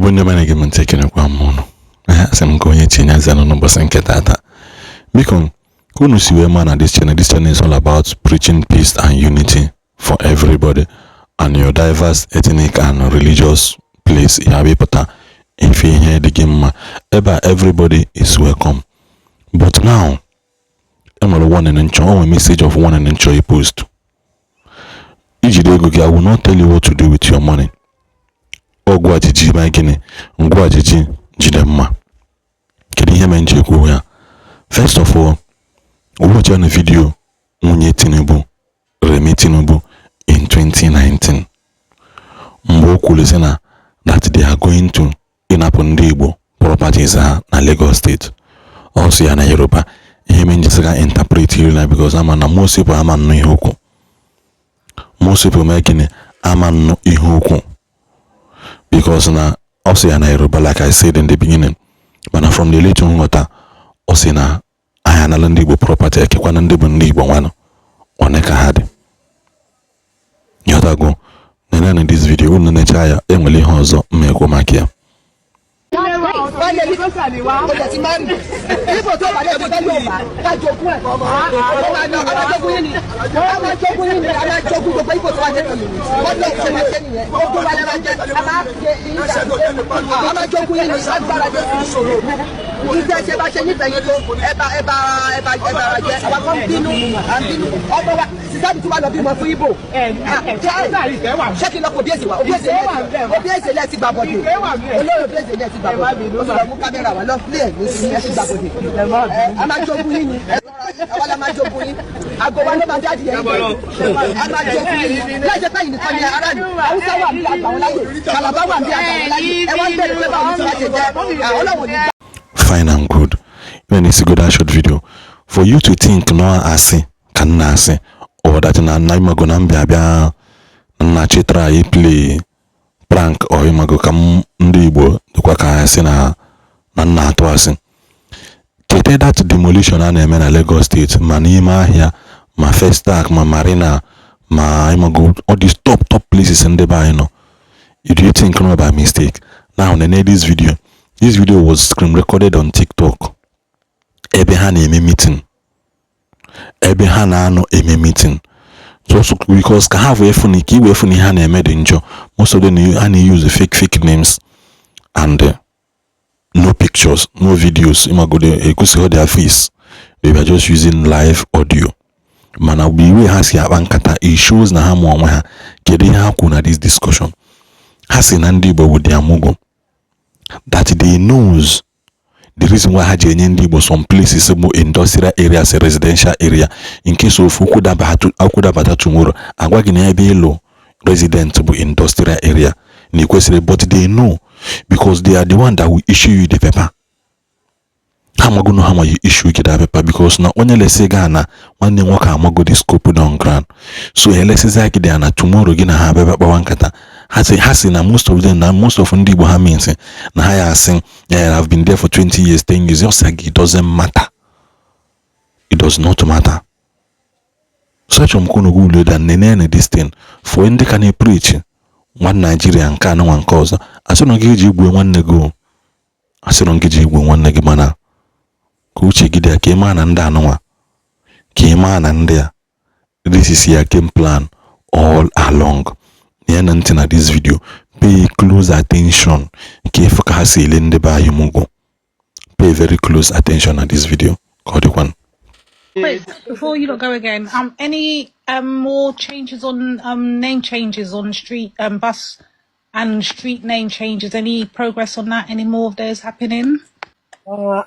Igbo ndị ọma na-ege m ntị, ekenekwa m ụnụ. Asị m ka onye tinye eze nọ n'ụbọchị nke tata. Biko, ka unu si wee ma na this channel is all about preaching peace and unity for everybody and your diverse ethnic and religious place. Ya bụ, ịpụta ife ihe dị gị mma ebe a, everybody is welcome. But now, enwere warning nchọ, o nwere message of warning nchọ i post. Ijide ego gị, I will not tell you what to do with your money. Ọgwụ ajiji ma gịnị, ngwa ajiji jide mma. Kedu ihe mere m ji ekwu ya? First of all, watch na video nwunye Tinubu, Remi Tinubu, in 2019, mgbe o kwuru sị na that they are going to ịnapụ ndị Igbo properties ha na Lagos State. Ọ sị ya na Yoruba. Ihe mere m ji sị ga interpret iri na because ama na most people ama nnụ ihe okwu. Most people mee gịnị? Ama nnụ ihe okwu, because na ọ sị ya na Yoruba, like I said in the beginning. Mana from the little nghọta, ọ sị na anyị anala ndị Igbo property, ekekwana ndị bụ ndị Igbo nwanụ one ka ha dị. Ịghọtago? Nene this video, unu necha ya, enwere ihe ọzọ mma ekwu maka ya. Ó jẹ ti máa ń ibo tó bá lè ti fẹ́ yóò bá ká jogún ẹ̀. Ó máa ná, a máa jogún yín ni, a máa jogún yín ni, a máa jogún gbogbo ibo tó wà nínú yìí. Wọ́n lọ ṣe máa ṣe nìyẹn. Ogún wa lè máa jẹ, a máa ṣe a máa jogún yín ni, agbára jẹ ìgbẹ́ ṣe bá ṣe nífẹ̀ẹ́ yín tó ẹ bá ẹ bá ẹ bá ẹ bá jẹ. Àwa kan bínú, à ń bínú. Ọmọ wa sísáàbì tí wàá lọ bímọ fún ibo. Ṣé kí n lọ kó Obi Eze wa? Obi Eze, Obi Eze lẹ ti gbà bọ̀dé. Olóyè Obi Eze lẹ ti gbà bọ̀dé. Ó sì lọ mú kámẹ́rà wá lọ play ẹ̀ ní sí ẹ ti gbà bọ̀dé. A máa jogún yín ni, àwa la máa jogún yín. Àgọ́ wa ló máa jáde yẹn. A máa jogún yín ni. Láìsí pé nìkan ni ará ni. Haúsá wà bí àgbà wọn láyè, Kàlàbá wà bí àgbà wọn láyè. Ẹ wá ń bẹ̀rẹ̀ pé báwo ni tí wàá ṣe jẹ́ àwọn ọlọ́wọ́ ní. Fine and good. When you see that short video, for you to think no asị ka m na-asị or that na ịmago na mbịa bịa na chi try play prank or ịmago ka m ndị Igbo dịkwa ka ha sị na nna atụ asị. Cheta that demolition a na-eme na Lagos State, ma n'ime ahịa, ma Festac, ma Marina, ma ịmago all these top top places ndị be anyị nọ. Do you think no by mistake? Now, nene this video. This video was screen recorded on TikTok, ebe ha na-eme meeting, ebe ha na-anọ eme meeting, just because ka ha wee fụ na ka i wee fụ na ihe ha na-eme dị njọ. Most of them, ha na-use fake fake names and no pictures, no videos. Ịmagodo egosighị their face. They were just using live audio. Mana the way ha si akpa nkata, it shows na ha ma onwe ha. Kedu ihe ha kwuru na this discussion? Ha si na ndị Igbo bụ their mugu, that they knows the reason why ha ji enye ndị Igbo some places bụ industrial areas, residential area, in case of okwu dabata tomorrow, agwa gị na ebe ịlụ resident bụ industrial area na ekwesịrị. But they know because they are the one that will issue you the paper. Ha amago na ha ma you issue gị that paper, because na onye lesi gị na nwanne nwoke amago the scope on ground. So elesizi gị dị na tomorrow, gị na ha abịa kpawa nkata. Ha si na most of them, na most of ndị Igbo ha means na ha ya asị, "Yeah, I've been there for 20 years, 10 years." Just like it doesn't matter, it does not matter. So achọrọ m ka unu google that, nene this thing for ndị ka na-preach nwa Naijiria nke anụ nwa nke ọzọ. Asịrọ gị ji igwe nwanne gị o, asịrọ gị ji igwe nwanne gị, mana ka uche gị dị ya, ka ị maa na ndị anụnwa, ka ị maa na ndị a, this is your game plan all along. Ya na ntị na this video, pay close attention ka ịfụ ka ha si ele ndị be anyị mugwu. Pay very close attention na this video ka ọ dịkwanụ. Quick, before you lot go again, any more changes on name changes on street bus and street name changes? Any progress on that? Any more of those happening?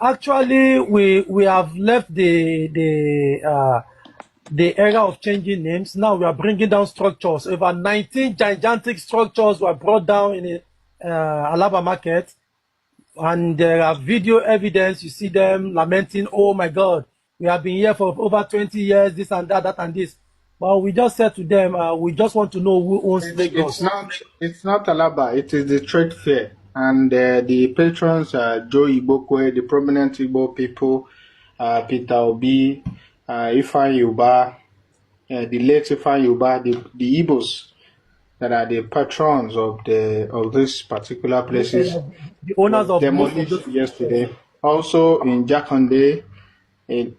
Actually, we have left the era of changing names. Now we are bringing down structures. Over 19 gigantic structures were brought down in the Alaba market, and there are video evidence. You see them lamenting, "Oh my God, we have been here for over 20 years, this and that, that and this." But we just said to them, we just want to know who owns Lagos. It's not Alaba. It is the trade fair, and the patrons are Joe Igbokwe, the prominent Igbo people, Peter Obi, Ifeanyi Uba, the late Ifeanyi Uba, the Igbos. that are the patrons of these particular places The owners was of most of demolished those. yesterday. Also in Jakande, in,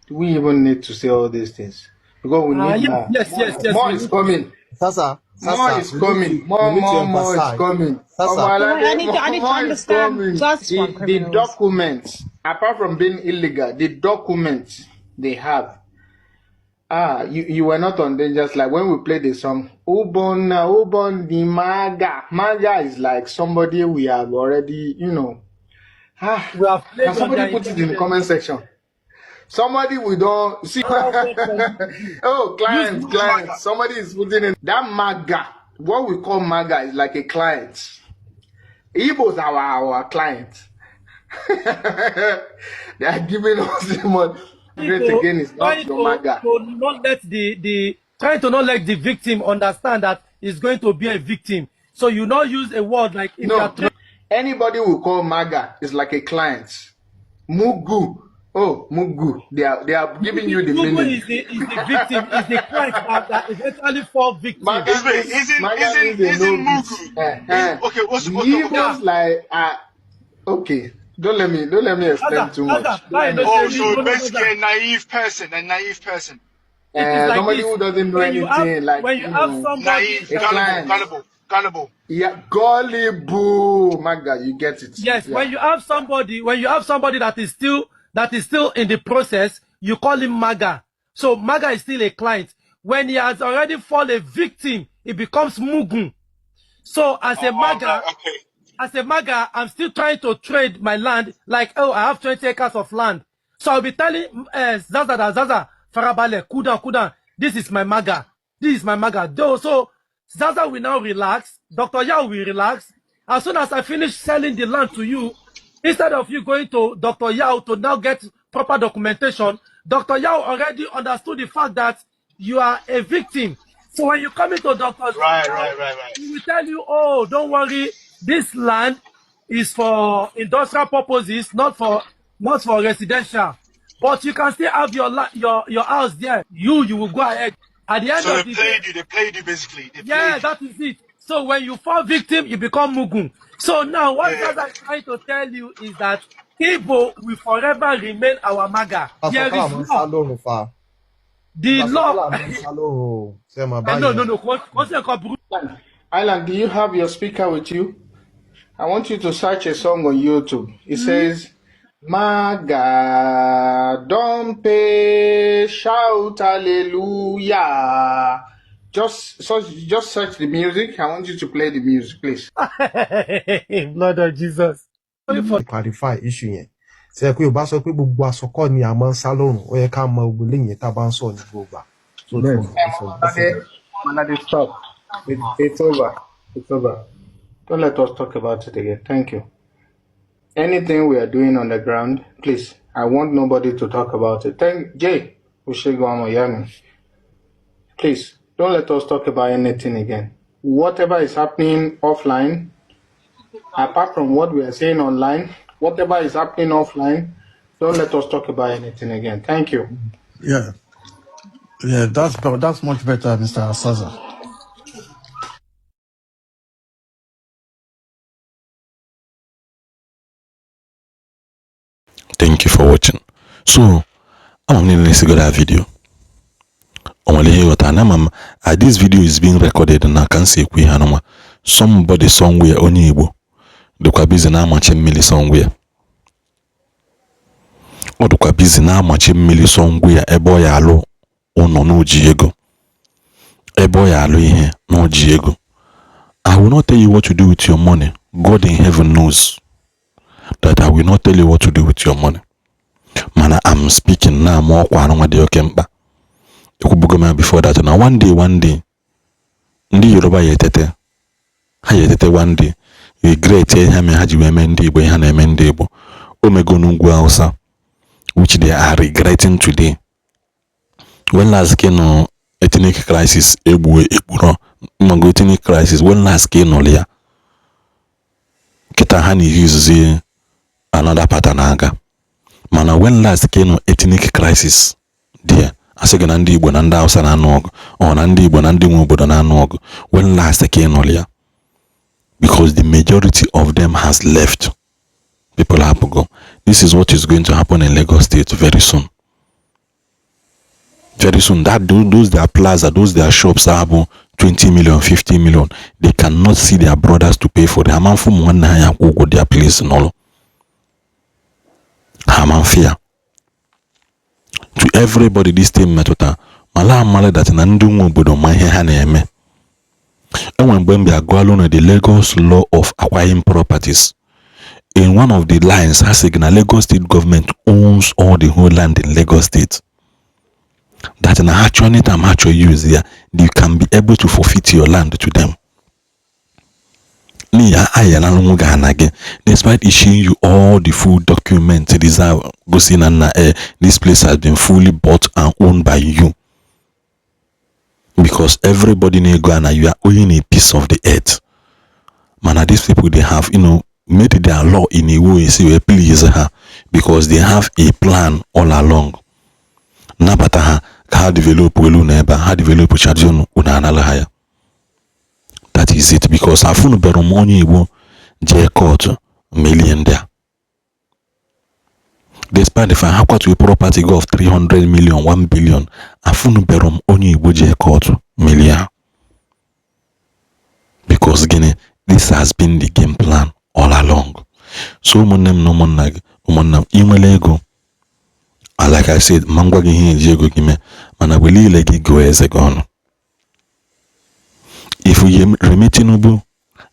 do we even need to say all these things? Because we need Yes, more. yes, yes, yes. More We is need. coming. Sasa, More Sasa, is we need coming. to we More, need to more, more is emphasize. coming. Sasa, So wait, I Omalade, need to I more, need to more is understand. coming. Just one The criminals. documents, apart from being illegal, the documents they have. You were not on dangers. Like when we played the song, Ubon, Ubon, the Maga. Maga is like somebody we have already, you know. We have Can played on somebody their put it in the intelligence. comment section? Somebody we don't see. All work for you. Oh, Use client, Mugu. client. Somebody is putting in that MAGA. What we call MAGA is like a client. Igbos are our client. They are giving us the money. Great To again is not trying your to, MAGA. to not let the trying to not let the victim understand that he's going to be a victim. So you not use a word like if you are No, trying. anybody we call MAGA is like a client. Mugu. Oh, Mugu. They are giving you the Mugu meaning. is the victim, is the client that eventually fall victim. MAGA Wait, means isn't MAGA isn't means a isn't novice. Mugu? Is, okay, what's The okay, okay. Yeah. Igbos like okay. Don't let me explain Zaza, too much. Zaza, Don't báyìí let me ló Oh, ṣe rí. so No, no, no, basically Zaza. a naive person, a naive person. It is like Somebody this. who doesn't know When you have anything, like when you you have know, somebody Naive, a that gullible, client. gullible, gullible. Yeah, gullible, MAGA, you get it. Yes, Yeah. when you have somebody that is still in the process, you call him MAGA. So MAGA is still a client. When he has already fallen a victim, he becomes Mugun. So as a Oh, MAGA, right, okay. as a MAGA, I'm still trying to trade my land. Like, oh, I have 20 acres of land. So I'll be telling Zaza that Zaza, Farabale, cool down, cool down. This is my MAGA. This is my MAGA. Though, so Zaza will now relax. Dr. Yao will relax. As soon as I finish selling the land to you, instead of you going to Dr. Yao to now get proper documentation, Dr. Yao already understood the fact that you are a victim. So when you come into Dr. Right, Yao, right, right, right. he will tell you, oh, don't worry, this land is for industrial purposes, not for residential. But you can still have your house there. You will go ahead. At the end So of they the day, played you. They played you basically. They yeah, played you. that is it. So when you fall victim, you become Mugun. So now what Yeah. Zaza is trying to tell you is that Igbo will forever remain our MAGA. Aṣọ There kọ́là is máa ń sá law. lórùn fa. The Aṣọ law. kọ́là máa ń sá lórùn o. Ṣé ẹ mọ̀ No, no, báyẹn? no. Kò sí nǹkan burú. Island, do you have your speaker with you? I want you to search a song on YouTube. It says, "Maga, don't pay, shout hallelujah." Just search the music. I want you to play the music, please. Blood of Jesus. Sorry for Clarify issue yẹn. Ṣé ẹ pé Yorùbá sọ pé gbogbo aṣọ kọ́ ni a máa ń sá lórùn? Ó yẹ ká mọ gbogbo eléyìí tá a bá ń sọ̀rọ̀ ní gbogbo ìgbà. So it's Malade, Malade, stop. It's over. It's over. Don't let us talk about it again. Thank you. Anything we are doing on the ground, please. I want nobody to talk about it. Thank Jay. Ushegun Yami. Please don't let us talk about anything again. Whatever is happening offline, apart from what we are saying online, whatever is happening offline, don't let us talk about anything again. Thank you. Yeah, that's much better, Mr. Asaza. Thank you for watching. So ama m niile na-esigo that video, o nwere ihe ịghọta na ama m this video is being recorded na ka m si ekwu ihe anụnwa. Somebody somewhere, onye Igbo dịkwa busy na-amachi mmiri somewhere, ọ dịkwa busy na-amachi mmiri somewhere, ebe ọ ya alụ ụlọ n'oji ego, ebe ọ ya alụ ihe n'oji ego. I will not tell you what to do with your money. God in heaven knows that I will not tell you what to do with your money. Mana I'm speaking na ama ọkwa anụnwa dị oke mkpa. Ekwubugo m ya before that na one day, one day, ndị Yoruba ya etete, ha ya etete one day, regret ihe mere ha ji wee mee ndị Igbo ihe ha na-eme ndị Igbo. O mego n'ugwu Hausa, which they are regretting today. When last ka ị nọ ethnic crisis egbu egburo mago ethnic crisis? When last ka ị nụrụ ya? Kịta ha na-eyuzuzi another pattern aga. Mana when last ka ị nọ ethnic crisis there? Asị gị na ndị Igbo na ndị Hausa na-anụ ọgụ, ọ na ndị Igbo na ndị nwe obodo na-anụ ọgụ. When last ka ị nụrụ ya? Because the majority of them has left. People hapụgo. This is what is going to happen in Lagos State very soon, very soon. That those their plaza, those their shops are 20 million, 50 million. They cannot see their brothers to pay for them. Ha ma mfụ ụmụ nwanne ha ya akwụ ụgwọ their place n'ọlụ ha ma mfe ya. To everybody this thing metụta, mala amala that na ndị nwe obodo ma ihe ha na-eme. Enwere mgbe m bịa gụọlụ na the Lagos law of acquiring properties. In one of the lines, ha sị gị na Lagos State government owns all the whole land in Lagos State, that na ha chọọ, anytime ha chọọ use ya, they can be able to forfeit your land to them, n'ihi ayala nwe gị ana gị, despite issuing you all the full document deserve gosi na nna this place has been fully bought and owned by you, because everybody na-ego ana, you are owning a piece of the earth. Mana these people, they have made their law in a way say wee please ha, because they have a plan all along. Nabata ha ka ha develop elu na ebe a ha develop chaji unu, unu anala ha ya. That is it, because afụnubere m onye Igbo jee court melie ndị a, despite the fact ha kwatuo property go of 300 million, 1 billion. Afụnubere m onye Igbo jee court melie ha, because gịnị? This has been the game plan all along. So ụmụnne m na ụmụnna gị, ụmụnna m, ị nwere ego, like I said, ma ngwa gị ihe eji ego gị mee, mana wele ile gị gụọ eze gị ọnụ. If Remi Tinubu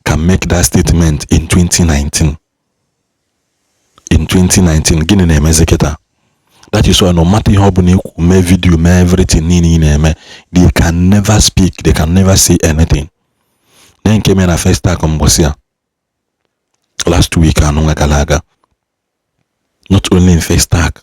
can make that statement in 2019, in 2019, gịnị na-emezi kịta? That is why no matter ihe ọbụla ikwu, mee video, mee everything niile ị na-eme, they can never speak, they can never say anything. Na nke mere na Festac mgbọsị a last week anụ gara aga, not only in Festac,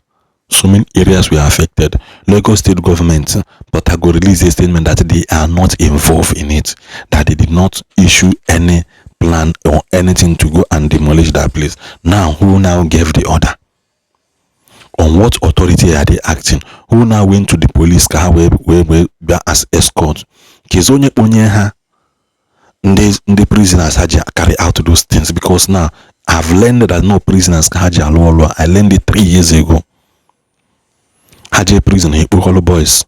so many areas were affected. Lagos State government but I go release a statement that they are not involved in it, that they did not issue any plan or anything to go and demolish that place. Now, who now gave the order? On what authority are they acting? Who now went to the police ka ha wee bịa as escort? Kezi onye kponye ha ndị prisoners ha ji carry out those things? Because now I've learned that no prisoners ka ha ji alụ ọlụ. I learned it 3 years ago. Ha jee prison, ha ekpokọlụ boys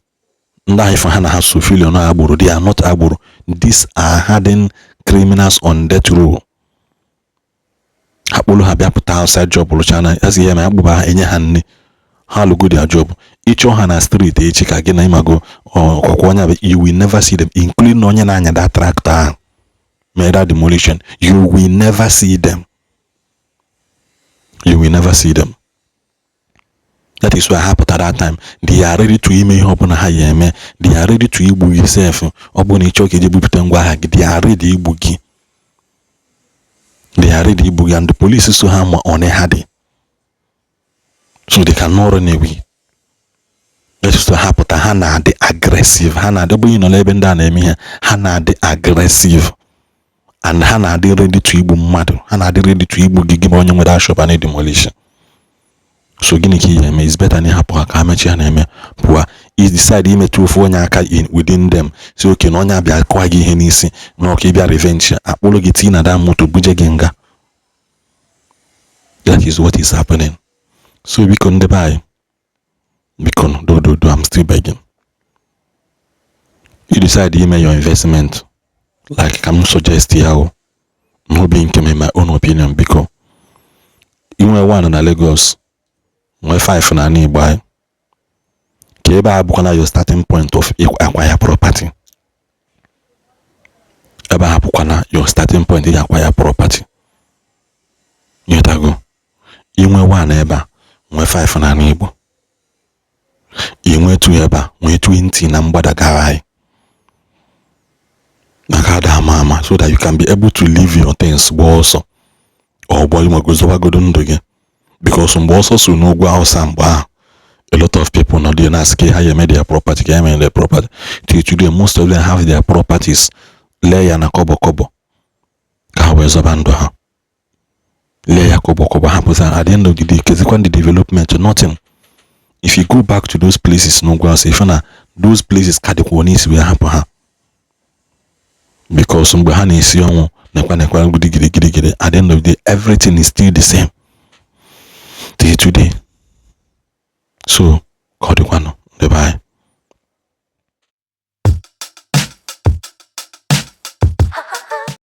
ndị ahụ ife ha na ha so filion agboro. They are not agboro. These are hardened criminals on death row. Ha kpụrụ ha bịa pụta outside job rụcha na asị ihe ma akpụba ha, enye ha nne ha lụgo their job. Ịchọ ha na street echi ka gị na ịmago ọkwakwa onye abịa, you will never see them, including onye na-anya that tractor ahụ mere that demolition. You will never see them, you will never see them. That is why ha pụtara that time, they are ready to ime ihe ọbụla ha ya eme. They are ready to igbu gị sef. Ọ bụrụ na ị chọọ ka eje bupụta ngwa agha gị, they are ready igbu gị, they are ready igbu gị. And the police so ha ma one ha dị, so they cannot run away. That is why ha pụta, ha na-adị aggressive. Ha na-adị, ọ bụghị nọ n'ebe ndị a na-eme ihe, ha na-adị aggressive and ha na-adị ready to igbu mmadụ. Ha na-adị ready to igbu gị, gị ma onye nwere shop a na-demolish. So gịnị ka ị ga-eme? Is better na ịhapụ ha ka ha mechie ha na-eme pụọ. I decide imetụ ofu onye aka in within them, si oke na onye abịa kụọ gị ihe n'isi na ọka ịbịa revenge, akpụrụ gị tii na da moto buje gị nga. That is what is happening. So biko, ndị be anyị, biko, do do do, I'm still begging you. Decide ime your investment, like ka m suggest ya o n'obi nke m, my own opinion, biko, inwe one na Lagos, nwee five na ala Igbo anyị, ka ebe a bụkwana your starting point of acquire property. Ebe a bụkwana your starting point iji acquire property. Nyetago inwe one ebe a, nwee five na ala Igbo, inwe two ebe a, nwee 20 na mgbada gara anyị maka ada ama ama, so that you can be able to leave your things, gbaa ọsọ ọgbọ ịmago ndụ gị, because mgbe ọsọ so n'ugwu Hausa mgbe ahụ, a lot of people nọ there na-asị ka ha eme their property, ka ha eme their property. Till today, most of them have their properties lee ya na kọbọ kọbọ ka ha wee zọba ndụ ha. Lee ya kọbọ kọbọ, ha pụta. At the end of the day, kezikwa the development? Nothing. If you go back to those places n'ugwu Awụsa, ife na those places ka dịkwa n'isi wee hapụ ha, because mgbe ha na-esi ọnwụ nekwa nekwa gidi gidi gidi gidi, at the end of the day, everything is still the same till today.